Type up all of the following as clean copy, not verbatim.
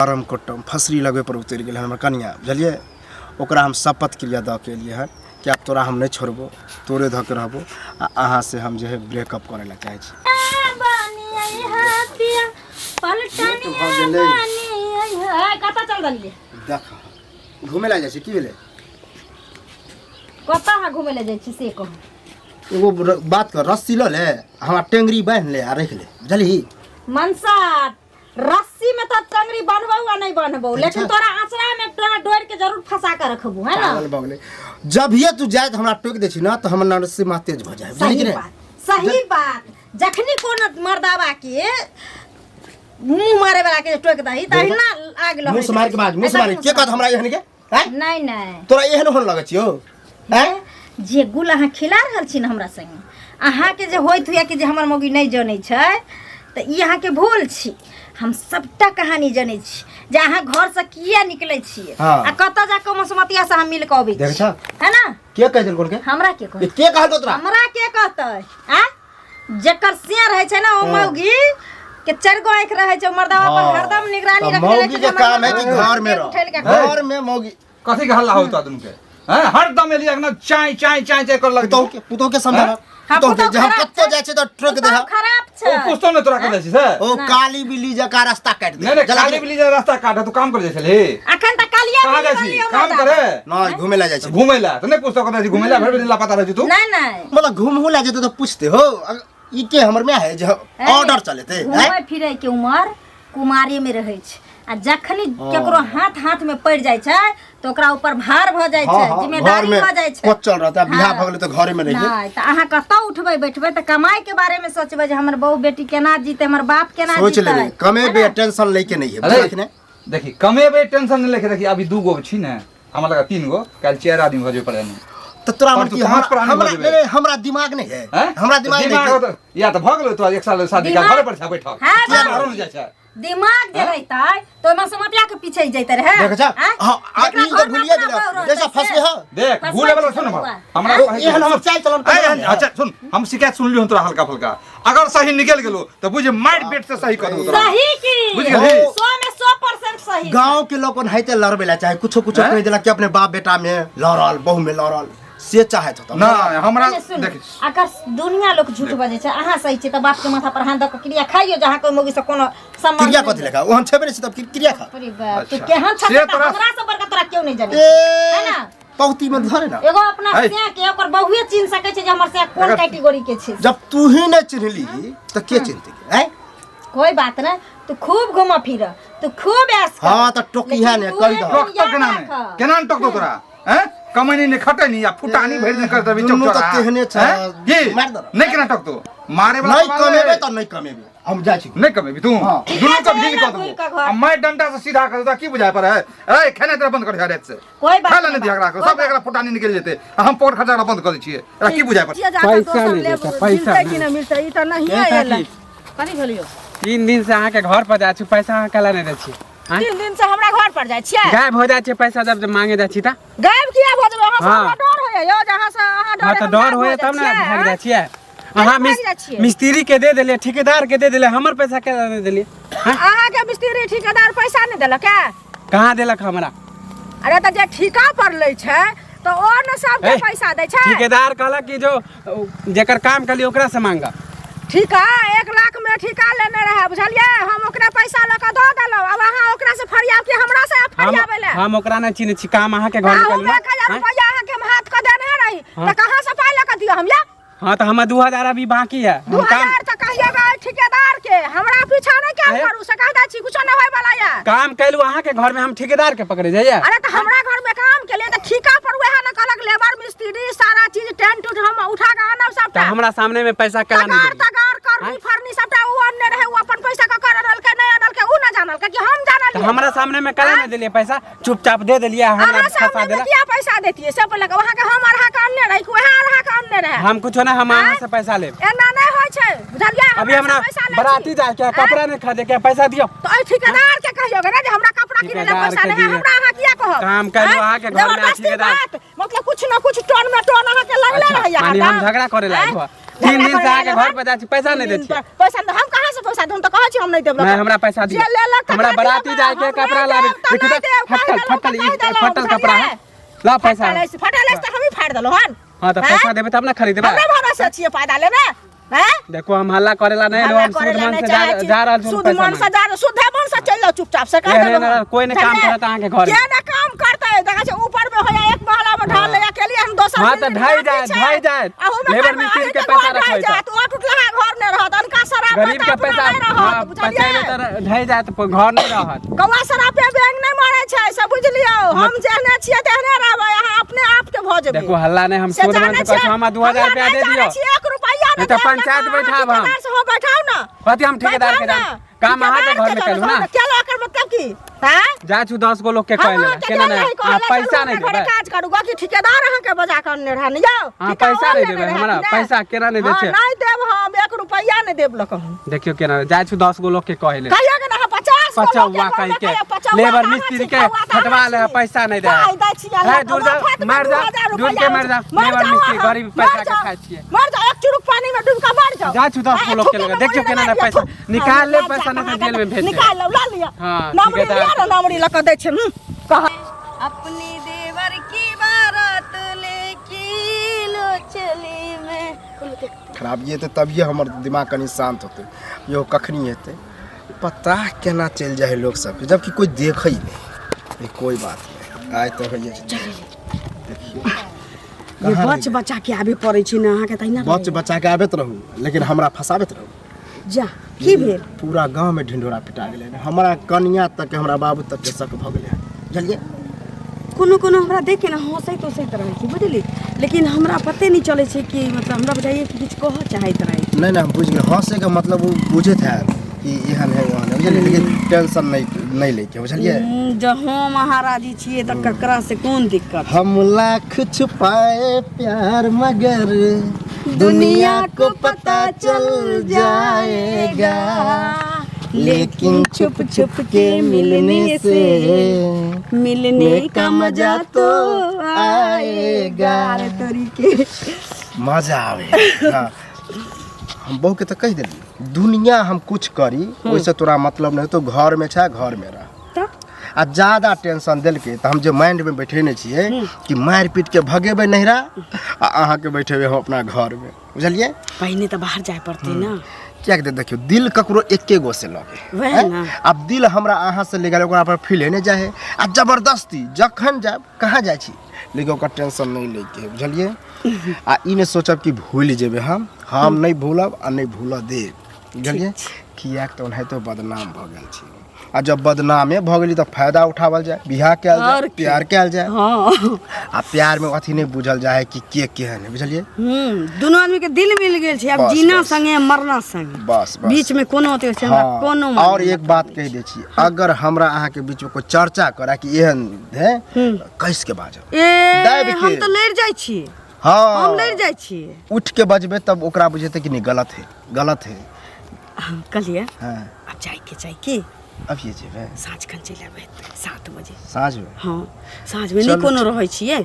करम कुटम फसरी लगबै पर उतरि गेल हन हमर कनिया, बुझलियै? ओकरा हम शपथ क्रिया दऽ के एलियै हन कि आब तोरा हम नहि छोड़बो, तोरे धऽ के रहबो आ अहाँ से हम जे है ब्रेकअप करै लए चाहै छी। कतऽ चल देलियै? देख, घूमे लए जाइ छी। की भेलै? कतऽ अहाँ घूमे लए जाइ छी से कहू। एगो बात कर, रस्सी लऽ ले, हमरा टेंगरी बान्हि ले आ राखि ले, बुझलही? मनसा, रस्सी में तो टंगरी बन्हबौ आ नहीं बन्हबौ, लेकिन तोरा आंचरा में तोरा डोर के जरूर फंसा के रखबू है ना। पागल भऽ गेलै। जभिये तू जाइत हमरा टोकि दै छी ना तऽ हमर नरसिम्हा तेज भऽ जाइ, बुझली कि सही नहि? बात, सही बात। जखनी कोनो मर्दावा के मुंह मारे वाला के टोक दही त अहिना आग लग मुँह से मारि के बाज, मुँह से मारि के कहत हमरा एहन के हैं? नहीं नहीं। तोरा एहन होन लगै छियौ हैं? जे गुल अहाँ खिला रहल छी ने हमरा संगे, अहाँके जे होइत हुए कि जे हमर मौगी नहि जनै छै, तऽ ई अहाँके भूल छी। हम सबटा कहानी जनै छी जे अहाँ घरसँ किया निकलै छियै आ कतऽ जाकऽ मसमतिया से हम मिल कऽ अबै देखै छी, छह? है ना? के कहि देलको के? हमरा के कहतै? के कहलको तोरा? हमरा के कहतै? आ जेकर सिया रहै छै ने ओ मौगी के चारि गो आँखि रहै छै, ओ मर्दावा पर हरदम निगरानी तऽ रखने रहै मौगी छै के जे हमर काम है कि मर्दावा घर में उठेल रह के घर में मौगी। कथी के हल्ला होता दुनू के हैं? हरदम एली अगना चाय चाय चाय चाय कर लग। पुतहु के, पुतहु के समझा। हाँ, पुतहु के पुतहु जे हम खराब कतौ छै। जाइ छै तऽ ट्रक दे। पुतहु खराब छै। ओ पुछतो ने तोरा कर जाइ छी से। ओ काली बिल्ली जकाँ रास्ता काटि दे। नहीं नहीं, जला काली के- बिल्ली जे रास्ता काटे तू काम कर जाइ छली। अखन तऽ कालिया कहाँ बिल्ली जाइ छी बनलियै काम मर्दावा। करे? नहीं, घूमे ला जाइ छै। घूमे ला तऽ नहीं पुछतो कतऽ छी घूमे ला, भरि दिन लापता रहै छी तू। नहीं नहीं। मतलब घूमहु ला जेतै तऽ पूछते हो ई के हमर माय है जे ऑर्डर चलेतै हैं? घूमै फिरै के उमर कुमारे में रहै छै आ जखनी केकरो हाथ हाथ में पड़ि जाइ छै तऽ ओकरा ऊपर भार भऽ जाइ छै, घर जिम्मेदारी में भऽ जाइ छै। कोचल रहता, बियाह भऽ गेलै तऽ घरे में रहियै। नहि तऽ अहाँ कतऽ उठबै बैठबै तऽ कमाई के बारे में सोचबै जे हमर बहू बेटी केना जीतै, हमर बाप केना सोच जीतै। लेबै, कमेबै, टेंशन लैके नहीं है, अरे बुझलक ने? देखी, कमेबै टेंशन नहीं लेके। देखी, अभी 2 गो छी ने, हमरा लगा 3 गो, काल्हि 4 आदमी भऽ जेबै पड़े। तऽ तोरा मन परसू की पाँच हमरा प्राणी हमरा भऽ जेबै। नहीं, नहीं, हमरा दिमाग नहीं है। हैं? हमरा दिमाग नहीं दिमाग है। होतौ, या तऽ भऽ गेलौ तोरा 1 साल शादी का घरे पर छा बैठल। हाँ, किया बाबा। घरो नहि जाइ छै? दिमाग जे रहितै तऽ ओहिमे समतिया के पीछे जैते रहे। देख जा, आँय? हाँ, आ जकरा ई तऽ घरमे भूलिए अपना गेलै। बहू रहतै जैसा से। फंसले हो। देख, फंसबै भूले वाला छै सुन बउआ। हमरा ओ, कहै एहन छै। हमर चाल चलन आइ, केना अच्छा सुन, हम शिकायत सुनलियौ हन तोरा हल्का फुल्का, अगर सही निकलि गेलो तऽ बुझ मारि पेट से सही कऽ देबौ तोरा। सही की? बुझि गेलही? 100 में 100% सही। गांव के लोग ओनाहिते लड़बे ला चाहे कुछो कुछो हैं? कहि देलक कि अपने बाप बेटा में लड़ल, बहू में लड़ल, से चाहैत होता। नहि, हमरा नहि, सुन, देख, अगर दुनिया लोग झूठ बजै छै, अहाँ सही छै तऽ बाप के माथा पर हाथ दऽ कऽ क्रिया खाइयो जे अहाँ कोइ मौगी से कोनो सम्बन्ध क्रिया नहि कथी लेखा? ओहन छेबे नहि छै तब क्रिया खा। अरे बाप, तू अच्छा। केहन छ से तऽ तोरा- हमरा से बड़का तोरा केओ नहि जानै ए, है ना? पौती में धरे ना। एगो अपना है। से के ओकर बहुए चिन्ह सकै छै जे हमर से कोन अगर- कैटेगरी के छै। जब तू ही नहीं चिन्हली तऽ के चिन्हते हैं? कोई बात नहीं, तू खूब घूम फिर, तू खूब ऐश कर। हाँ, तऽ टोकिहा लेकिन ने, तू कहि एक दह। टोकतो याद केना नहि? राख। केना नहि टोकतो तोरा? हैं? कमैनी नहि खटैनी आ फुटानी भरि दिन करतै चौक दुनू तऽ चौराहा। तेहने छै। हैं? की? मारि दह। नहि केना टोकतो? मारे वाला नहीं सवाल कमेबे है। तऽ नहीं कमेबे, हम जाइ छी। नहीं कमेबी तू? हाँ। दुनू के ठीक ढील है, कऽ घुरि देबो। कऽ घर। आ मैं डंडा से सीधा कर देबो, की बुझाय पर है? ए, खेनाइ तोरा बंद कर दे राति से। कोई बात खाय ला नहीं नहि दिया बा, एकरा, कोई सब एकरा फुटानी निकलि जेतै आ हम पकड़ खर्चा बंद कऽ दै छियै। एकरा की बुझाय पर? पैसा नहीं देता, पैसा मिलतै कि नहीं। नहि मिलतै ई तऽ नहिए ए, एलै। काकी। कथी भेलियौ? 3 दिन से अहाँके घर पर जाइ छी, पैसा अहाँ कैला नहि दै छी? आँय? 3 दिन से हमरा घर पर जाइ छियै? गायब हो जाइ छै पैसा जब जब मांगे जाइ छी तऽ। गायब किया भऽ जेबै? अहाँ से हाँ। हमरा डर होइए यौ, जे अहाँ से अहाँ हाँ डरे तऽ हम डर गायब होइए भऽ तब ने जाइ छियै, भागि जाइ आँय? छियै। अहाँ भागि जाइ छियै? मिस्त्री के दे देलियै, ठेकेदार के दे देलियै, हमर पैसा केना नहि देलियै? आँय? अहाँके मिस्त्री ठेकेदार पैसा नहि देलक है? कहाँ देलक हमरा? अरे तऽ जे ठीका पर लै छै तऽ ओ ने सबके ए, पैसा दै छै। ठेकेदार कहलक कि जो जेकर काम कली ओकरा से मांगा। ठीका 1 लाख में ठीका लेने रहे, बुझलियै? हम ओकरा पैसा लऽ कऽ दऽ देलहुँ, आब अहाँ ओकरा से फरियाब कि हमरा से आब फरियाबै लए? हम ओकरा नहि चिन्है छी, काम अहाँके घर में अहूँ कलू ना? 1000 आँय? रुपैआ अहाँके हम हाथ कऽ देने रही, हाँ। तऽ कहाँ से पाइ लऽ कऽ दिअ हम या? हाँ तऽ हमर 2000 अभी बाकी है। दू हम काम हजार तऽ कहियो गए ठेकेदार के, हमरा पीछा नहि काम अरे। करू से कह दै छी, कुछो नहि होय वाला या। काम कैलू अहाँके घर में, हम ठेकेदार के पकड़े जाइए? अरे तऽ हमरा घर में काम के लिए तऽ ठीका पर वएह ने कहलक लेबर मिस्त्री सारा चीज टेंट उंट हम उठा के आनब सबटा। तऽ हमरा सामने में पैसा केला नहि तगार देलियै? तगार करनी आँय? फरनी सबटा उ अनने रहे, उ अपन पैसा ककर अनलकै नहि अनलकै उ नहि जानलकै कि हम जानलियै। तऽ हमरा सामने में केला आँय? नहि देलियै पैसा? चुपचाप दे देलियै हमरा अहाँ फंसा सामने में देला। किया पैसा देतियै से बोलक? अहाँके हम अढ़ा के अनने रही कि वएह अढ़ा के अनने रहे? हम कुछो नहीं, हम अहाँ आँय? से पैसा लेब। एना नहीं होइ छै, बुझलियै? अभी हमरा हमरा से पैसा लै छी। बराती जाए के है, कपड़ा नहीं खरीदे के है, पैसा दियो। तऽ एहि ठेकेदार के कहियौ गे ने जे हमरा कपड़ा किनै लए ठेकेदार पैसा के नहि है, दियै। हमरा अहाँ किया कहब? काम करू आँय? अहाँके घर में जबरदस्ती ठेकेदार। बात, मतलब कुछ न कुछ टोन में टोन अहाँके लगले अच्छा, रहैया माने हम हरदम। झगड़ा करे लायक आँय? हुआ। तीन दिन से अहाँके घर पर जाइ छी पैसा नहि दै छियै पैसा हम कहाँ से पैसा हम तऽ कहै छी हम नहि देब नहीं हमरा पैसा दियो जे लेलक हमरा तकरा बराती दियौ, जाए के हम कपड़ा नहि लाबे देब, तऽ देखियौ नहि तऽ देब, फटल कहि फटल देलहुँ ई तऽ कहि फटल देलहुँ, कपड़ा है ला पैसा फटल अछि फटल अछि तऽ हमही फाड़ि देलहुँ हन हाँ तऽ हैं? पैसा देबै तब ने खरीदबै हमरा भरोसे छियै फायदा लेने हैं देखो हम हल्ला करेला नहीं हल्ला हम शुद्ध करेला मन नहि से चाहै जा छी। जा रहल छी शुद्ध पैसा मन से मांगे। जा शुद्धे मन से चलि जाउ चुपचाप से कहि एहने देलहुँ ना, हम। कोई नहि काम बुझलियै? करत अहाँके घरमे। के नहि काम करतै देखै छै ऊपर मे होया एक महला मे ढाल ले अकेले हम दोसर हाँ, तऽ बिल्डिंग ढहि बाकी जायत, छै। ढहि जायत। अहूमे लेबर करबै, मिस्त्री अहींके के पैसा घर ढहि रखबै तऽ। जायत, ओ टुटलाहा घर नहि रहत अनका शराब गरीब के पैसा हाँ बुझलियै बचेबै तऽ ढहि जायत घर नहीं रहत कौआ शराब पे बैंक नहि मारै छै से बुझि लियौ हम जेहने छियै तेहने रहबै अहाँ अपने आप के भऽ जेबै देखो हल्ला नहीं हम से शुद्ध मन जानै से कहै छी छियै? हमरा 2000 हमरा रुपया नहि दे जानै दियौ छियै, एक रुपैआ नहीं नहि तऽ देब, पंचायत अहाँ बैठाब हम। ठेकेदार से हो बैठाउ ना कथी हम ठेकेदार के बैठाउ जान ना। काम अहाँके ठेकेदार घर में के करू ना केला ओकर मतलब की हैं जा छु 10 गो लोग के हम कह लेना अहाँके केना गेल नहीं रही अहाँ कहले पैसा चलू नहीं हमरा घरे देबै काज करू गो कि ठेकेदार अहाँके बजा कऽ अनने रहै ने यौ अहाँ ठिका पैसा और नहि लेने देबै रहै हमरा कि नहि? पैसा केना नहि दै हाँ, छियै नहि देब हम एक रुपैआ नहि देब लक हम देखियौ केना जाइ छु 10 गो लोग के कह ले कहिया के ना 50 गो लोग के पचौआ घर कहि में के कहिया, पचौआ लेबर तऽ अहाँ मिस्त्री छी, के पौआ तऽ फटवा अहाँ ले छी। पैसा नहीं दे पाइ दै छियै है लऽ दूर जा कऽ, मुफ्त में मर जा 2000 दूर के रुपैआ मर जा मर लेबर जाओ मिस्त्री अहाँ, गरीब मर पैसा के जाओ, खाइ छियै मर जाओ एक चुरुक पानी में डूब के मर जाओ जा छु 10 गो लोग के थूके लगे में देखियौ मुड़ी केना लगा नहीं पैसा दिअ, थूक। निकाल ले हाँ, पैसा नहीं तऽ जेल में भेज दे निकाल लो ला लिया हाँ, नमरी ठेकेदार। लिया ना नमरी लऽ कऽ दै छै कह अपनी देवर की बारात लेके लो चली मैं खराबिए तऽ तभिए हमर दिमाग कनि शान्त होतै यौ कखनी हेतै पता केना चलि जाइ हइ लोक सबके जबकि कोइ देखै नहि कोइ बात नहि आइ तऽ होइए देखियौ ये बच बचा के आबे पड़ै छै ने अहाँके तहिना बच बचा के आबैत रहू लेकिन हमरा फंसाबैत रहू जा की भेल पूरा गाँवमे ढिंढोरा पिटा गेलै हन। हमरा कनिया तक हमरा बाबू तक के शक भऽ गेलै हन। बुझलियै कोनो कोनो हमरा देख के ने हँसैत उसैत रहै छै बुझली लेकिन हमरा पते नहि चलै छै कि मतलब हमरा बुझाइए कि किछु कहऽ चाहैत रहै नहि नहि हम बुझि गेलियै हँसैके मतलब ओ बुझैत हैत कि एहन है ओहन है बुझलियै लेकिन टेंशन नहि नहि लैके बुझलियै जब हम अहाँ राजी छियै तऽ ककरा से कोन दिक्कत हम लाख छुपाए प्यार मगर दुनिया को पता चल जाएगा लेकिन छुप छुप के मिलने से मिलने का मजा तो आएगा। अरे तोरी के मजा आवे हाँ हम बहू के तो कहि देलियै दुनिया हम कुछ करी ओहिसँ तोरा मतलब नहि तो घर में छै घर में रह तऽ आ ज्यादा टेंशन देलकै तऽ हम जे माइंडमे बैठेने छियै कि मारि पीट के भगेबै नैहरा आ अहाँके बैठेबै हम अपना घरमे बुझलियै पहिने तऽ बाहर जाय पड़तै ने किएक तऽ देखियौ दिल ककरो एके गो से लगे वएह हैं? ने। आब दिल हमरा अहाँ से ले गेल ओकरा पर फील नहि जाइ है आ जबरदस्ती जखन जायब कहाँ जाइ छी लेकिन ओकर टेंशन नहि लैके है बुझलियै आ ई नहि सोचब कि भूलि जेबै हम नहि भूलब आ नहि भूलऽ देब बुझलियै किएक तऽ ओनाहितो बदनाम भऽ गेल छी आ जब बदनामे भऽ गेली तऽ फायदा उठावल जाय बियाह कयल जाय आओर की? प्यार कयल जाय हँ आ प्यार में अथी नहि बुझल जाय है कि के केहन है बुझलियै दुनू आदमी के दिल मिल गेल छै आब बस, जीना बस। संगे मरना संगे बस बस बीच में कोनो अथी छै हमरा हाँ, कोनो और मायने एक बात कहि दै छी अगर हमरा अहाँके बीच में कोई चर्चा करा कि एहन है कैस के बाजब ए दाबि के। हम तऽ लड़ि जाइ छी हाँ हम लड़ि जाइ छी उठ के बजबे तब ओकरा बुझेतै कि नहीं गलत है गलत है हाँ, कहलियै हाँ आब जाइके चाही की अब ये जेबै साँझ खन चलि आबै 7 बजे साँझ में हँ साँझमे नहि चलू, कोनो रहै छियै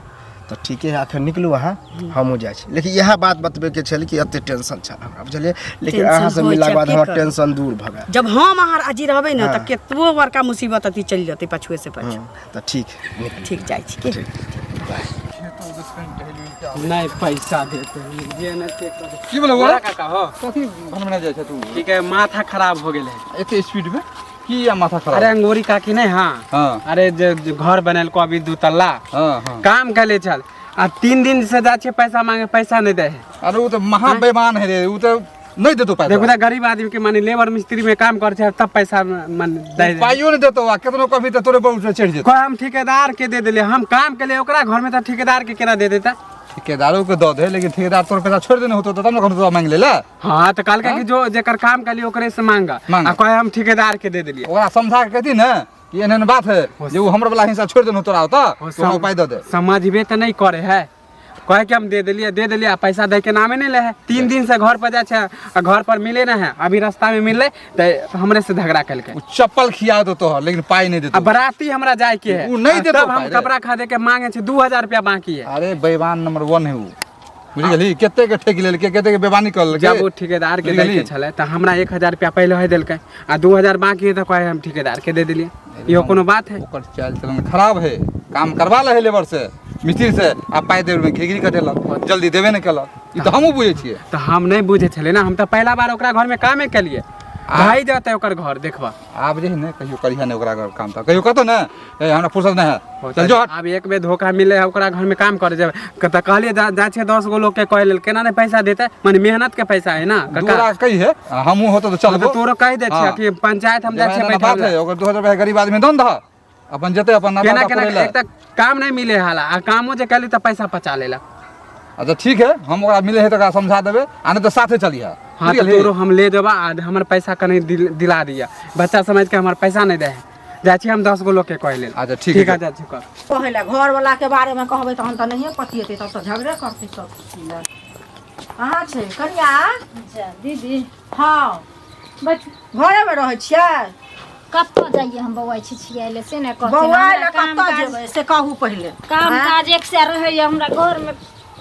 तऽ ठीके है अखन निकलू अहाँ हमहूँ जाइ छी लेकिन इएह बात बतबैके छल कि एते टेंशन छल हमरा बुझलियै लेकिन टेंशन अहाँसँ होइ मिललाके छै, बाद की हमर करब? टेंशन दूर भऽ गेल जब हम अहाँ राजी रहबै ने तऽ हाँ। केतबो बड़का मुसीबत अथी चलि जेतै पाछुए से पाछू हँ, तऽ ठीक है निकलू ठीक जाइ छी की ठीक बाय नहीं पैसा देते हैं जे न ते कर की बोले बोला काका हो कथी भनभना जाइ छै तू ठीक है माथा खराब हो गेल है एते स्पीड में की या माथा खराब अरे अंगूरी काकी नहीं हाँ हाँ। अरे जे जे घर बनल को अभी दू तल्ला हाँ हाँ काम कैले छल आ 3 दिन से जा छियै पैसा मांगे पैसा नहीं दे है अरे ओ तऽ महा बेईमान है रे ओ तऽ नहीं देतो पैसा देखो त गरीब आदमी के माने लेबर मिस्त्री में काम कर छै तब पैसा मन दे दे। पाइयो नहीं देतो आ केतनो कभी तऽ तोरे पर चढ़ि जेतो कोई हम ठेकेदार के दे देले हम काम के लिए ओकरा घर में त ठेकेदार के केना दे देता ठेकेदारो के दऽ दे लेकिन ठेकेदार तोर पैसा छोड़ि देने होतो तब ने कखनो तोरा मांगि लेला हाँ तो कहलकै कि जो जेकर काम के लिए ओकरे से मांगा मांगा। आ कहे हम ठेकेदार के दे देलिए ओकरा समझा के कहती ने कि एहन एहन बात है जे उ हमर वाला हिस्सा छोड़ि देने तोरा ओतऽ तो हमरा पाइ दऽ दे समझबे तऽ नहीं करे है कहे कि हम दे देलिए दे देलिए आ पैसा दे के नामे नहीं ले है 3 दिन से घर पर जाए छै आ घर पर मिले ना है अभी रास्ता में मिलले तो हमरे से झगड़ा कलकै उ चप्पल खिया दो तोहर लेकिन पाइ नहीं आ देतो बराती हमरा जाए के है उ नहीं आ देतो तब हम पाइ रे। कपड़ा खरीदे के मांगे छै 2000 रुपया बाकी है अरे बेईमान नंबर 1 है उ बुझि गेली कते के ठकि लेलकै कते के बेमानी कऽ लेलकै जब ओ ठेकेदार के बुझि दैके गेली? छलै तऽ हमरा 1000 रुपया पहिले होय देलकै आ 2000 बाकी है तऽ कहै हम ठेकेदार के दे देलियै इहो कोनो बात है ओकर चाल चलन खराब है काम करवा ले है लेबर से मिस्त्री से आ पाइ देबे में घिघरी कटेलक जल्दी देबे नहि केलक ई तऽ हमहूँ बुझै छियै तऽ हम नहि बुझै छलियै ने हम तऽ पहिला बार ओकरा घरमे कामे केलियै भाइ जेतै ओकर घर देखबा आब जे है ने कहियो करिहे नहि ओकरा घर काम तऽ कहियो कहतो ने ए हमरा फुर्सत नहि है चल जो हट आब एक बेर धोखा मिले है ओकरा घर में काम करे जेबै तऽ कहलियै जा छियै 10 गो लोग के कहे लेल केना नहि पैसा देतै माने मेहनत के पैसा है ना दू काका लाख कही है आ हमहूँ होतो तऽ हाँ, चलबो तऽ तोरो कहि दै छियै हाँ। कि पंचायत हम जाइ छियै जेना बात बैठे है ओकर 2000 रुपया गरीब आदमी दन दह अपन जेतै अपन नाता केना उता केना पुरै लए। एक तऽ काम नहि मिले हाला आ कामो जे कैली तऽ पैसा पचा लेलक अच्छा ठीक है हम ओकरा मिले है तऽ ओकरा समझा देबै आ नहि तऽ साथे चलिहे हाँ बुझि तऽ गेलही? तोरो हम ले देबा आ हमर पैसा कनि दिला दिअ बच्चा समझ के हमर पैसा नहि दे है जाइ छी हम 10 गो लोग के कहे लेल अच्छा, ठीक ठीक है। है जाइ छी कह कहै लए घरवलाके बारेमे कहबै तहन तऽ नहिए पतिएतै तब तऽ झगड़े करतै सब कहाँ छै कनिया अच्छा दीदी हँ बैठ घरेमे रहै छियै कतऽ जाइए हम बौआ छी छियै से ने कहथिन बौआ हमरा लए काम कतऽ काज जेबै से कहू पहिले काम काज एक से रहैए हमरा घरमे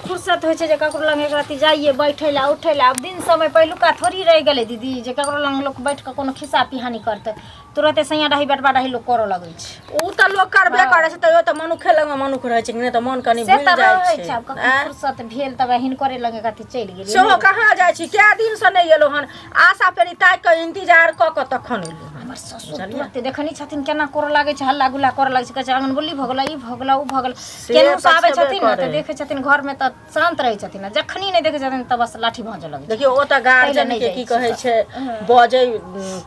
फुर्सत होइ छै जे ककरो लग एक रत्ती जाइए बैठै लए उठै लए आब दिन समय पहिलुका थोड़ी रहि गेलै दीदी जे ककरो लग लोक बैठ कऽ कोनो खिस्सा पिहानी करतै तुरते सैया रही बेटबा रही लोक करऽ लगै छै ओ तऽ लोक करबे करै छै तैयो तऽ मनुखे लगमे मनुख रहै छै कि नहि तऽ मन कनि से भूलि तऽ जाइ रहै छै छै आब कखन आँय? फुर्सत भेल तब हिनकरे लग एक रत्ती चलि गेलियै सेहो कहाँ जाइ छी कए दिनसँ नहि एलहुँ हन आशा पेरी ताकि कऽ इंतजार कऽ कऽ तखन एलहुँ हन हमर ससुर तुरते देखनी छथिन केना करऽ लागै छै हल्ला गुल्ला करऽ लागै छै कहै छै आङ्गन बोली भऽ गेलै ई भऽ गेलै ओ भऽ गेलै केनहु से तऽ आबै छेबे छथिन ने तऽ करै। देखै छथिन घरमे तऽ शान्त रहै छथिन आ जखनी नहि देखै छथिन तऽ बस लाठी भाँजऽ लगै छै देखियौ ओ तऽ ताहि लए गार्जियन नहि के जाइ की छी कहै छै बजै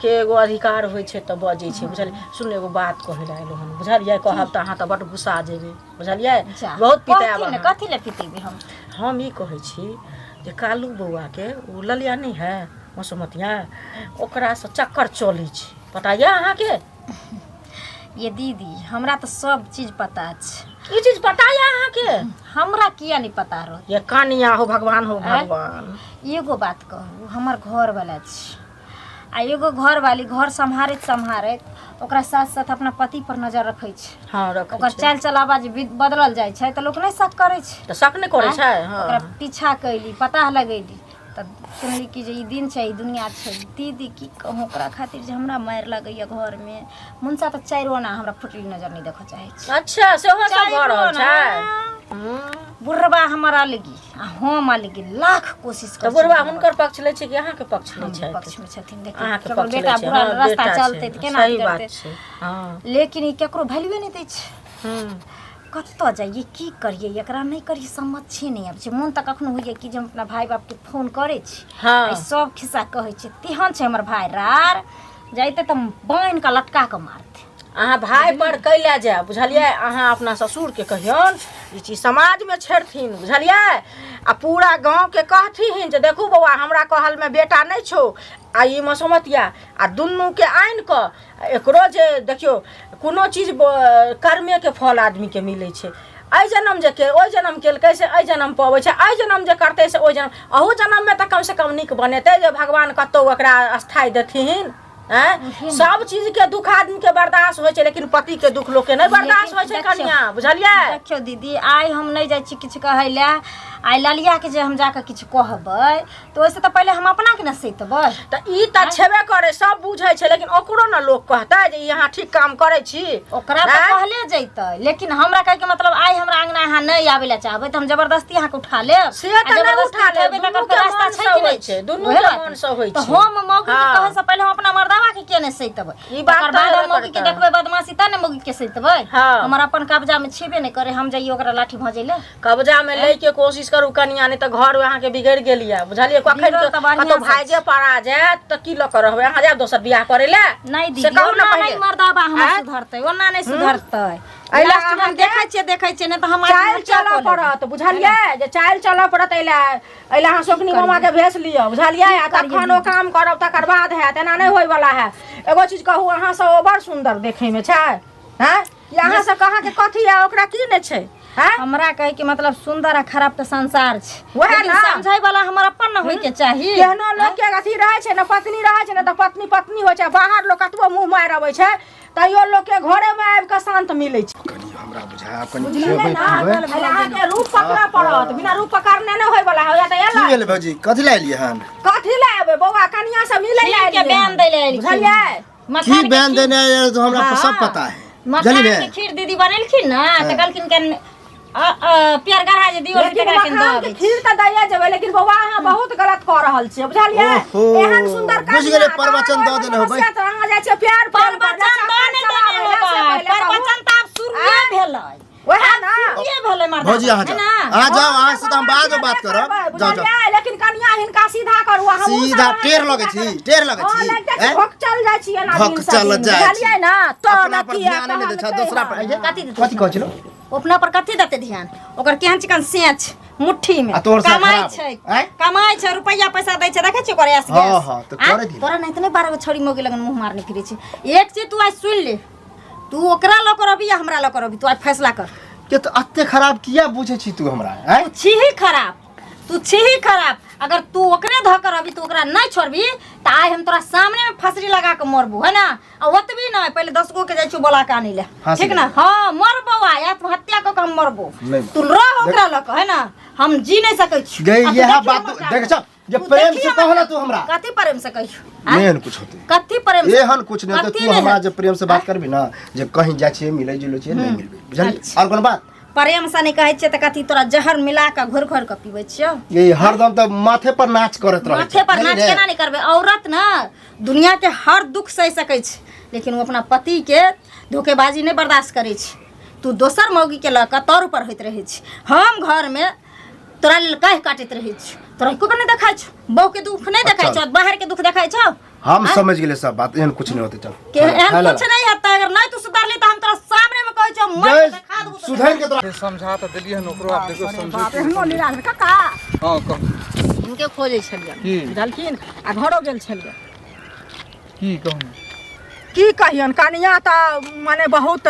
के एगो अधिकार होइ छै तऽ बजै छै बुझलियै सुन एगो बात कहै लए एलहुँ हन बुझलियै कहब तऽ अहाँ तऽ बड्ड गुस्सा जेबै बुझलियै जा, बहुत पितायब कहथिन ने अहाँ। कथी लए पितेबै हम हम ई कहै छी जे कालू बौआके ओ ललिया नहि है मसुमतिया ओकरासँ चक्कर चलै छै पता यऽ अहाँके ये दीदी हमरा तऽ सब चीज पता छै ई चीज पता यऽ अहाँके हमरा किया नहि पता रहत ये कनिया हो भगवान हो भगवान एगो बात कहू हमर घरवाला छै आ एगो घरवाली घर सम्हारैत सम्हारैत ओकरा साथ साथ अपना पति पर नजर रखै छै हँ रखै ओकर छै चालि चलावा जे बदलल जाइ छै तऽ लोक नहि शक करै छै तऽ शक नहि करै छै हँ ओकरा पीछा कैली पता लगैली तऽ सुनली कि जे ई दिन छै ई दुनिया छै दीदी की कहूँ ओकरा खातिर जे हमरा मारि लगैया घरमे मुनसा तऽ चारि आना हमरा फुटली नजर नहि देखऽ चाहै छै अच्छा सेहो सब भऽ रहल चारि छै आना। बुढ़बा हमर अलगी आ हम अलगी लाख कोशिश तऽ करै बुढ़बा हुनकर पक्ष लै छै कि अहाँके पक्ष लै छै पक्षमे छथिन देखियौ अहाँके केकरो पक्ष लै बेटा छै बुढ़ा हँ, रास्ता बेटा चलतै छै तऽ केना सही बात करतै छै हँ लेकिन ई केकरो वैल्यूए नहि दै छै हूँ कतऽ जाइए की करियै एकरा नहि करियै समझे नहि आबै छै मोन तऽ कखनो होइए कि जे हम अपना भाय बापके फोन करै छी हँ आ सब खिस्सा कहै छै तेहन छै हमर भाय रार जैते तऽ बान्हि कऽ लटका कऽ मारतै अहाँ भाय पर कैला जायब बुझलियै अहाँ अपना ससुरके कहियौन ई चीज समाजमे छेड़थिन बुझलियै आ पूरा गाँवके कहथिन जे देखू बौआ हमरा कहलमे बेटा नहि छौ आ ई मसोमतिया आ दुनूके आनि कऽ एकरो जे देखियौ कोनो चीज कर्मेके फल आदमीके मिलै छै एहि जनम जे के ओहि जनम केलकै से एहि जनम पबै छै एहि जनम जे करतै से ओहि जनम अहू जनममे तऽ कमसँ कम नीक बनेतै जे भगवान कतहु एकरा स्थायी देथिन आँय सब चीजके दुःख आदमीके बर्दाश्त होइ छै लेकिन पतिके दुःख लोकके नहि बर्दाश्त होइ छै लेकिन कनिया बुझलियै देखियौ दीदी आइ हम नहि जाइ छी किछु कहै लए आइ ललियाके जे हम जाकऽ किछु कहबै तऽ ओहिसँ तऽ पहिले हम अपनाके ने सैतबै तऽ ई तऽ छेबे करै सब बुझै छै लेकिन ओकरो ने लोक कहतै जे ई अहाँ ठीक काम करै छी ओकरा तऽ आँय? कहले जैतै लेकिन हमरा कहैके मतलब आइ हमरा अंगना अहाँ नहि आबै लए चाहबै तऽ हम जबरदस्ती अहाँके उठा लेब से तऽ आ नहि जबरदस्ती उठा लेब, उठेबै तकर दुनूके फेर रास्ता मोनसँ छै कि होइ नहि छै, दुनूके ओहे बात मोनसँ होइ तऽ छै। हम मौगी के हँ। कहै से पहिले हम अपना मर्दावा के किया नहि सैतबै ई बात तकर तऽ बाद हम हेबे मौगी के करतै। देखबै बदमाशी तब ने मौगी के सैतबै हँ। हमर अपन कब्जा मे छेबे नहि करे हम जइयै ओकरा लाठी भजै लए कब्जा में लै के कोशिश करू कनिया नहीं तऽ घर अहाँके बिगड़ि गेल यऽ बुझलियै कखन बिगड़ल तऽ बढ़िआँ कतौ से भागे पड़ा जायत तऽ की लऽ कऽ रहबै अहाँ जायब दोसर बियाह करै लए नहीं से दीदी कहू ने ओना पहिले। नहीं मर्दाबा हमर आँय? सुधरतै ओना नहीं सुधरतै एहि लए लास्ट में हम अहाँके देखै छियै देखै छियै नहि तऽ हम चालि आत्महत्या चलऽ कऽ लेबै। पड़त बुझलियै जे चालि चलऽ पड़त एहि लए एहि लए अहाँ शोकनी मामा के भेज लिअ बुझलियै आ तखन ओ काम करब तकर बाद हैत एना नहि होयवला है एगो चीज कहू अहाँ सब ओ बड़ सुन्दर देखैमे छै हैं कि अहाँ सब अहाँके कथी है ओकरा की नहि छै हैं हमरा कहै के मतलब सुंदर आ खराब तऽ संसार छै वएह लेकिन ना। समझै वाला हमर अपन न होय के चाही केहनो लोक के अथी रहै छै ने पत्नी रहै छै ने तऽ पत्नी पत्नी होइ छै बाहर लोक कतबो मुँह मारि अबै छै तैयो लोक के घरे मे आबि कऽ शान्त मिलै छै कनि हमरा हमरा बुझाय आब कनि खेबै पीबै। अहाँके रूप पकड़ऽ पड़त, बिना रूप पकड़ने नहि होय वाला होय। तऽ की एला भेलै भौजी, कथी लए एलियै हन? कथी लए एबै बौआ, कनिया से मिलै लए खीर के एलियै बयान हन। दै लए एलखिन। बुझलियै? मखान की के बयान खीर- देने आयल तो हमरा हाँ। सब पता है। मखान बुझलियै के ने? खीर दीदी बनेलखिन ना तऽ कहलखिन के पियर गढ़ा जे दियो लेकिन तकरा के दऽ मखान के अबै छी। खीर तऽ दैये जेबै, लेकिन बौआ अहाँ बहुत गलत कऽ रहल छियै, बुझलियै? ओहो, एहन सुन्दर बुझि कनिया, गेलियै, प्रवचन दऽ तऽ देने होबै। समस्या तऽ अहाँ जाइ छियै प्यार प्रेम पर, प्रवचन दऽ नहि देने होबै, प्रवचन तऽ आब शुरुए भेलै। वएह ना। शुरुए भेलै मर्दाना, भौजी अहाँ है जाउ, ना? अहाँ जाउ, अहाँ से तऽ हम बाद में बात करब। जाउ जाउ। बुझलियै? लेकिन कनिया हिनका सीधा करू, आ हमहूँ सीधा सब अहाँके टेढ़ लगै सीधा छी, करब। टेढ़ लगै हँ, छी, लगिते छी, हैं? भोकचल जाइ छी एना दिन सँ भोकचल दिन, जाइ छी। बुझलियै ना? तऽ अपना पर किया ध्यान नहि दै छै, कहलकै दोसरा पर हन। आइये। कथी देतै? कथी कहै छलौ? अपना पर कथी देतै ध्यान? ओकर केहन चिकन सेच मुट्ठी में आ तोहर से कमाइ खराब। छै, आँय? कमाइ छै, रुपैया पैसा दै छै, देखै छियै ओकर ऐश हँ, गैस। हँ, तऽ आँय? करै दिही। तोरा नहीं 12 गो छौड़ी मौगी लगन मुँह मारने फिरै छै। एक चीज तू आइ सुनि ले, तू ओकरा लऽ कऽ रहबी या हमरा लऽ कऽ रहबी, तू आइ फैसला कर। के तऽ एते खराब किया बुझै छी तू हमरा? आँय? तू छीही खराब, तू छीही खराब। अगर तू ओकरे धऽ कऽ रहबी, तू ओकरा नहीं छोड़बी तऽ आइ हम तोरा सामने में फसरी लगा कऽ मरबू, है ना? आ ओतबी नहीं, पहिले 10 गो के जाइ छियौ बोला कऽ आनै लए, फांसी ठीक ना? लगा। हाँ, मरबौ आइ, आत्महत्या कऽ कऽ हम मरबौ। नहि। तू रह ओकरा लऽ कऽ, है ना? हम जी नहीं सकै छी। गई आ तू इएह देखी बात हमर देख काज। छ जे तू प्रेम देखी से हमर कह ना काज। तू हमरा। कथी प्रेम से कहियौ? आँय? एहन कुछ होते कथी प्रेम से? एहन कुछ नहीं होते। कथी तू नहि हमरा हेतै? जे प्रेम से बात करबी ना, जे कहीं जाइ छियै मिलै जुलै छियै, नहीं मिलबै, बुझलियै? अच्छा। और कोनो बात? प्रेम से नहीं कहै छियै तऽ कथी तोरा जहर मिला कऽ घोरि घोरि कऽ पीबै छियौ? ये हरदम तऽ माथे पर नाच करैत रहै माथे पर बुझलियै नाच ने? केना नहीं करबै? औरत ना दुनिया के हर दुख सहि सकै छै, लेकिन ओ अपना पति के धोखेबाजी नहि बर्दाश्त करै छै। तू दोसर मौगी के लऽ कऽ तोर ऊपर होइत रहै छै, हम घरमे तोरा लेल काहि काटैत रहै छी, तोरा एको बेर नहि देखाइ छौ। बहू के दुख नहि देखाइ छौ, बाहर के दुख देखाइ छौ। हम समझ गेलियै सब बात, एहन कुछ नहीं होते। चल के एहन कुछ नहीं हेतै। अगर नहीं तू सुधारली तऽ हम तोरा सामने में कहै छौ, मर के देखा देबौ तोरा। सुधर के तोरा समझा तऽ देलियै हन ओकरो, आब देखियौ समझै बाप, एहनो लीला भेल, काका। हँ, कह। हुनके खोजै छलियै। की? बुझलखिन? आ घरो गेल छलियै। की कहू? की कहियन, कनिया तऽ माने बहुत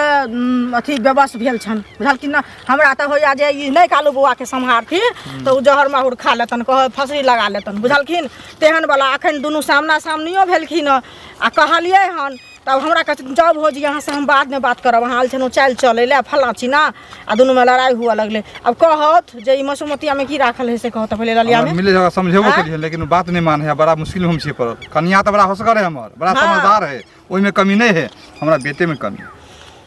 अथी बेबस भेल छनि, बुझलखिन ने? हमरा तऽ होइया जे ई नहि कालू बौआके सम्हारथिन तऽ ओ जहर माहुर खा लेतनि, कह फसरी लगा लेतनि, बुझलखिन? तेहन वला अखन दुनू सामना सामनियो भेलखिन हँ। आ कहलियै हन तब हमरा कहै छथिन, जाउ भौजी, अहाँसँ हम बादमे बात करब। अहाँ आयल छलहुँ चालि चलै लए फल्लाँ चिन्ना, आ दुनूमे लड़ाइ हुअ लगलै। आब कहत जे ई मसुमतियामे की राखल है, से कहत पहिले ललियामे। मिले जगह समझेबो आँय? केलियै, लेकिन बात नहीं माने है। बड़ा मुश्किल हम छियै पड़ल। कनिया तऽ बड़ा होशगर है हमर, बड़ा हाँ। समझदार है, ओहिमे कमी नहीं है, हमरा बेटे में कमी है।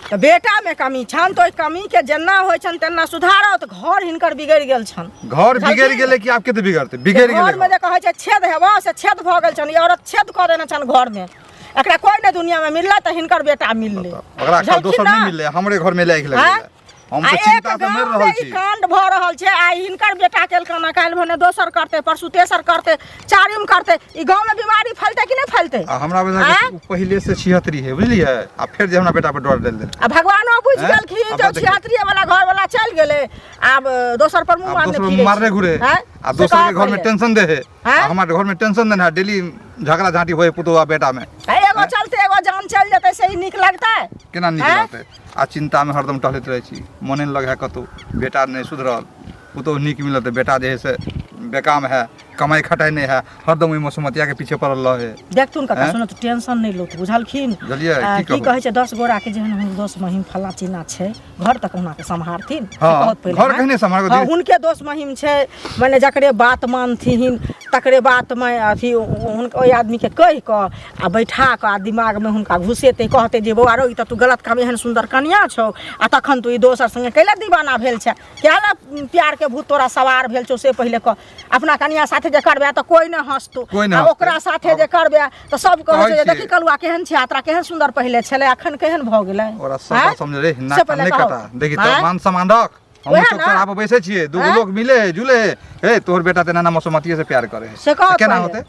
तऽ बेटामे कमी छनि तऽ ओहि कमीके जेना होइ छनि तेना सुधारत। घर हिनकर बिगड़ि गेल छनि। घर बिगड़ि गेलै कि आब कते बिगड़तै? बिगड़ि गेलै। घरमे जे कहै छै छेद हेबऽ, से छेद भऽ गेल छनि। ई औरत छेद कऽ देने छनि घरमे। एकरा कोइ नहि दुनियामे मिललै तऽ हिनकर बेटा मिललै। ओकरा बुझलखिन दोसर ना? नहि मिललै, हमरे घरमे लागि आँय? लगलै। हम आ तऽ एक चिंता से मरि गाँवमे रहल ई छी। कांड भऽ रहल छै। आइ हिनकर बेटा केलकन, काल्हि भने दोसर करतै, परसू तेसर करतै, चारिम करतै। ई गाँवमे बीमारी फैलतै कि नहि फैलतै? आ हमरा बुझा आँय? ओ पहिले से छिहत्तरी है, बुझलियै? आ फेर जे हमरा बेटा पर डर डालि देलकै। आ भगवानो बुझि आँय? गेलखिन आब जे देखियौ। छिहत्तरीये वाला घर वाला चलि गेलै, आब दोसर पर मुँह आब मारने दोसर फिरै मारने छै। घुरे आँय? आ से दोसर के कहऽ घर में पहिले। टेंशन दे है, आँय? आ हमारे घर में टेंशन देने है, डेली झगड़ा झांटी होए पुतोह आ बेटा में। आ एगो चलते एगो जान चलि जेतै, से ही नीक लगतै? केना नीक आँय? लगतै? आ चिंता में हरदम टहलैत रहै छी, मोने नहि लगै है कतहु। बेटा नहि सुधरल, पुतोह नीक मिलल तऽ बेटा जे है से बेकाम है, कमाइ खटाइ नहि है, हरदम ओहि मसोमतिया के पीछे पड़ल रहे। देखथुन काका। आँय? सुनू तऽ टेंशन नहि लौथ, बुझलखिन? बुझलियै? आ, की की कहू? कहै छै, 10 गोरा के जेहन हुन दोस महिम फल्लाँ चिन्ना छै, घर तक हुनाके सम्हारथिन से हँ, कहत पहिले, घर आँय? कहने सम्हारब। हँ, हुनके दोस महिम छै, मने जकरे बात मानथिन तकरे बातमे अथी हुनका ओहि आदमीके कहि कऽ आ बैठा कऽ आ दिमागमे हुनका घुसेतै, कहतै जे बौआ रौ, ई तऽ तू गलत काम, एहन सुन्दर कनिआँ छौ आ तखन तू ई दोसर सङ्गे कैला दीवाना भेल छै, किया ने प्यारके भूत तोरा सवार भेल छौ? से पहिले कह। अपना कनिया साथे जे करबे तऽ कोइ नहि हँसतौ, कोइ नहि आ हँसतै। ओकरा साथे जे करबे तऽ सब कहै छै जे कहै देखी छियै। कलुआ केहन छै, यात्रा केहन सुन्दर पहिले छलै, अखन केहन भऽ गेलै। ओकरा सब आँय? बात समझ रे, से नाक कान पहिले नहि कहू। कटा देखी तऽ आँय? मान सम्मान रख। हम वएह चौक ना। चौराहा पर बैसै छियै, दूगो आँय? लोग मिले है जुले है, हे तोहर बेटा तऽ नाना मसोमतिये से प्यार करे है, से कहत तऽ केना पहिले। होतै?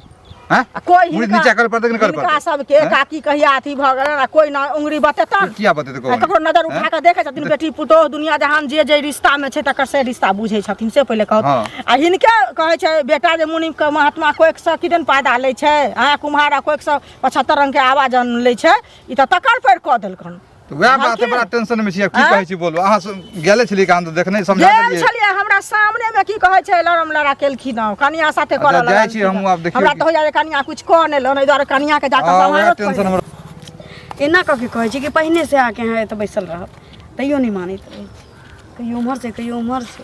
हैं? आ कोइ मुड़ी हिनका नीचा करे पड़तै कि नहि करे हिनका पड़तै? सबके आँय? काकी कहिया अथी भऽ गेलनि आ कोइ ना उंगरी बतेतन? किया बतेतै? आ ककरो नजर उठा आँय? कऽ देखै छथिन? बेटी पुतोह दुनिया जहान जे जे रिश्तामे छै तकर से रिश्ता बुझै छथिन, से पहिले कहत। हँ। आ हिनके कहै छै बेटा जे मुनिके महात्मा कोखिसँ किदन पायदा लै छै, आँ कुम्हार आ कोखिसँ 75 रङ्गके आवाज लै छै, ई तऽ तकर पर कऽ देलकन। तऽ वएह बात है, बड़ा टेंशन में छी। आब की आँय? कहै छी बोलू, अहाँ सब गेले छलियै कहाँ तऽ देखने समझा गेल देलियै। छलियै, हमरा सामने में की कहै छै लड़म लड़ा केलखिन हँ, कनिया साथे करऽ अच्छा, जाइ छी लगलखिन हमहूँ, आब देखियौ हमरा की- तऽ होइया जे कनिया कुछ कऽ नहि लन, एहि दुआरे कनिया के जाकऽ हँ, वएह सम्हारत टेंशन पहिले। हमरा एना कऽ के कहै छी कि पहिनेसँ आके अहाँ एतऽ बैसल रहब। तैयो नहि मानैत रहै छै, कहियो उम्हर से कहियो उम्हर से।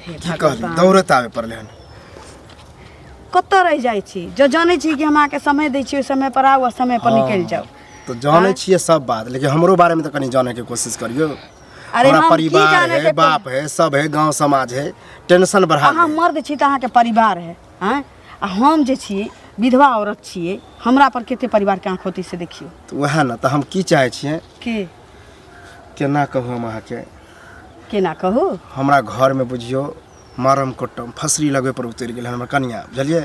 हे की कहली, भगवान। दौड़ैत आबे पड़लै हन। कतऽ रहि जाइ छी? जँ जानै छी कि हम अहाँके समय दै छी, ओहि समय पर आउ आ समय पर निकलि जाउ। तऽ जानै छियै सब बात, लेकिन हमरो बारेमे तऽ कनि जानैके कोशिश करियौ। अरे हमरा हम की परिवार जानै है, के बाप है, सब है, गांव समाज है, टेंशन बढ़ा अहाँ दे। मर्द छी तऽ अहाँके परिवार है, आँय? आ हम जे छियै विधवा औरत छियै, हमरा पर कते परिवारके आँख होतै से देखियौ। तऽ उएह ने, तऽ हम की चाहै छियै के केना कहू हम अहाँके? केना कहू? हमरा घरमे बुझियौ मरम कुटम फसरी लगबै पर उतरि गेल हन हमर कनिया, बुझलियै?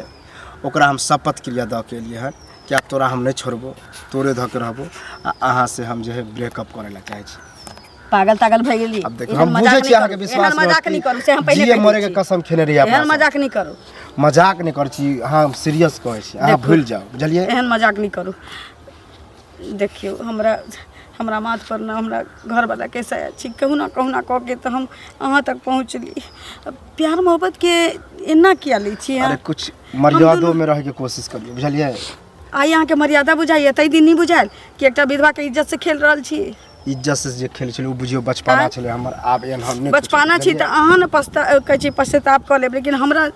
ओकरा हम शपथ क्रिया दऽ के एलियै हन कि आब तोरा हम नहि छोड़बो, तोरे धऽ के रहबो, आ अहाँ से हम जे है ब्रेकअप करै लए चाहै छी। पागल तागल भए गेली? आब देखो, एहन हम मजाक बुझै नहि छी अहाँके करू, विश्वास एहन मजाक नहि करू, से हम पहिले जिए कहि मरे दै के छी। कसम खेने रहियै अपना एहन से। मजाक नहि करू। मजाक नहि करै छी, अहाँ हम सीरियस कहै छी, अहाँ देखू। भूलि जाउ, बुझलियै? एहन मजाक नहि करू। देखियौ, हमरा हमरा माथ पर ने हमरा घरवलाके साया छी, कहुना कहुना कऽ के तऽ हम अहाँ तक पहुँचली। प्यार मोहब्बतके एना किया लै छियै अरे अहाँ? कुछ मर्यादो में रहैके कोशिश करियौ, बुझलियै? आइ अहाँके मर्यादा बुझाइए, ताहि दिन नहि बुझायल कि एकटा विधवाके इज्जत से खेल रहल छी? इज्जत से जे खेल छलै ओ बुझियौ बचपना आँय? छलै हमर, आब एहन हम नहि कुछो, बचपना छी तऽ बुझलियै? अहाँ ने पछता कहै छी, पश्चाताप कऽ लेब, लेकिन हमरा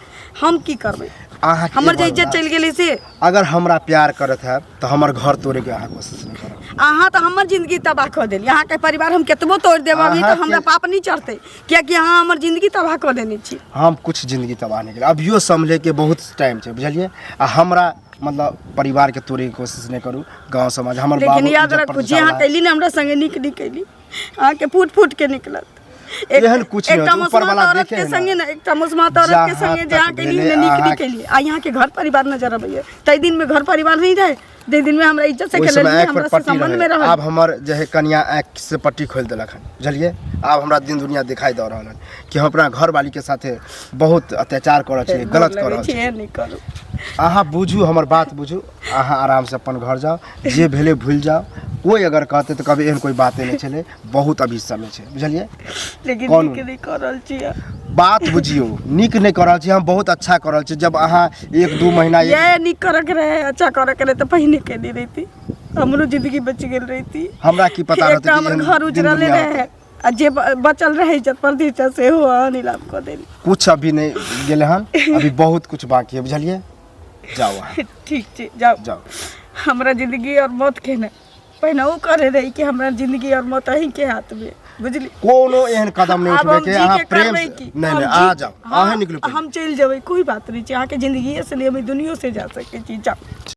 हम की करबै? अहाँके हमर जे एगो इज्जत बात, चलि गेलै से। अगर हमरा प्यार करत हैब तऽ हमर घर तोड़ैके अहाँ कोशिश नहि करब। अहाँ तऽ हमर जिंदगी तबाह कऽ देली। अहाँके परिवार हम केतबो तोड़ि देब अभी तऽ अहाँके- हमरा पाप नहि चढ़तै, कियाकि अहाँ हमर जिंदगी तबाह कऽ देने छी। हम कुछ जिंदगी तबाह नहि केलियै, अभियो सम्हलैके बहुत टाइम छै, बुझलियै? आ हमरा मतलब परिवारके तोड़ैके कोशिश नहि करू, गाँव समाज हमर लेकिन बाबू याद इज्जत रखू, जे प्रतिष्ठा अहाँ वाला। कैली ने हमरा संगे, नीक नहि कैली, अहाँके फूट फूट के निकलत। एहन कुछ नहि एकटा होत, ऊपर मुसलमान वाला औरत देखे के है ना। संगे ने, एकटा मुसलमान औरत के जहाँ संगे जे अहाँ तक कैली भेलै ने, नीक नहि अहाँ- कैली। आ यहाँ के घर परिवार नजर अबैया, ताहि दिन में घर परिवार नहीं रहे, जाहि दिन में हमरा इज्जत से ओहि समय खेललियै, आँखि पर हमरा से पट्टी संबंध में रहे, रहल। आब हमर जे है कनिया आँखि से पट्टी खोलि देलक हन, बुझलियै? आब हमरा दिन दुनिया दिखाई दऽ रहल हन कि हम अपना घरवाली के साथे बहुत अत्याचार कऽ रहल छियै, गलत कऽ रहल छियै। एहन नहि करू। अहाँ बुझू, हमर बात बुझू, अहाँ आरामसँ अपन घर जाउ, जे भेलै भूलि जाउ। कोइ अगर कहतै तऽ कहबै एहन कोइ बाते नहि छलै, बहुत अभी समय छै, बुझलियै? लेकिन कोन? नीक नहि कऽ रहल छी। बात बुझियौ, नीक नहि कऽ रहल छी हम, बहुत अच्छा कऽ रहल छी। जब अहाँ एक दू महीना एक- इएह नीक करऽ के रहै, अच्छा करऽ के रहै तऽ पहिने केने रहिती, हमरो जिंदगी बचि गेल रहिती। हमरा की पता रहतै एकटा कि हमर एहन घर दिन उजड़ले दुनिया रहै आ जे बचल रहै इज्जत प्रतिष्ठा सेहो अहाँ नीलाम कऽ देली। कुछ अभी नहि गेलै हन, अभी बहुत कुछ बाकी है, बुझलियै? जाउ अहाँ। ठीक छै, जाउ। जाउ। हमरा जिंदगी और मौत के ने पहिने ओ करे रही कि हमरा जिंदगी और मौत अहीं के हाथ में, बुझली? कोनो एहन कदम नहि आब हम उठबै के जी अहाँ के प्रेम करबै से की? नहि हम नहि जी- आ जाउ, हाँ, अहाँ निकलू पहिले। हम चलि जेबै, कोई बात नहि छै। अहाँके जिंदगिए से नहि, हम ई दुनियो से जा सकै छी। जाउ।